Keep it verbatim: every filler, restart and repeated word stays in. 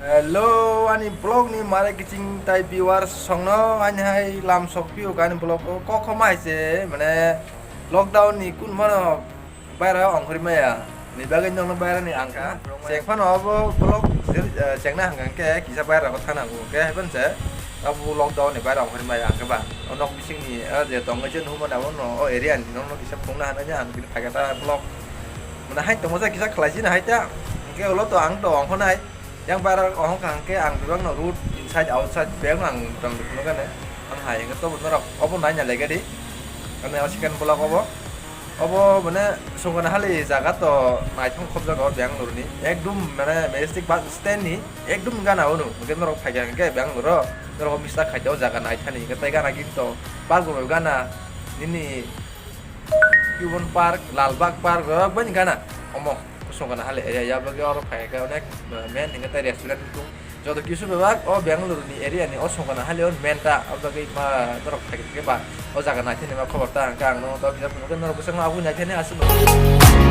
Hello, ani vlog ni mare kiching tai viewers songno ani hai lam sok piu ani vlog o kok khoma hai se, mane lockdown ni kun mano baira ongkhori maya ni bagwi nongno baira ni angkha. Cheng phano abo vlog, eh, chengna hangkha ke kisa baira ko thana ko ke hai ban se abo lockdown ni baira ongkhori maya angkha ba. O nok bising ni, eh, je tongo je nuhuma na o no o area ni nongno kisa phungna hana nya ang bini phai kha ta vlog. Mane hai tongo ja kisa khlai sina hai ta. Hingke ulo to ang to ongkhonai. Yang bara ongkha hingke ang bebak no road inside outside bebak no ang tong phunukane. Ang hai hingke to norok obo naina legadi. Kane o second vlog obo. Obo mane Songkana hali jaga to naithok khobjago Bangalore ni. Ekdum mane Majestic bus stand ni ekdum gana ono. Hingke norok phaikha hingke Bangalore o norok mista khaito jaga naithani hingke tai gana gini to Park gana nini Cuban Park, Lalbagh Park, bebak bani gana omo Songkana hali area ya bagwi oro phaikha onek, eh, main hingke tai restaurant tung. Joto kisu bebak o Bangalore ni area ni o Songkana hali o main ta, o bagwi ma norok phaikha ba o jaga naithani ma khobor ta hingke ang no to kisa phunukhe norok bwsakno aboni naithani aswk no.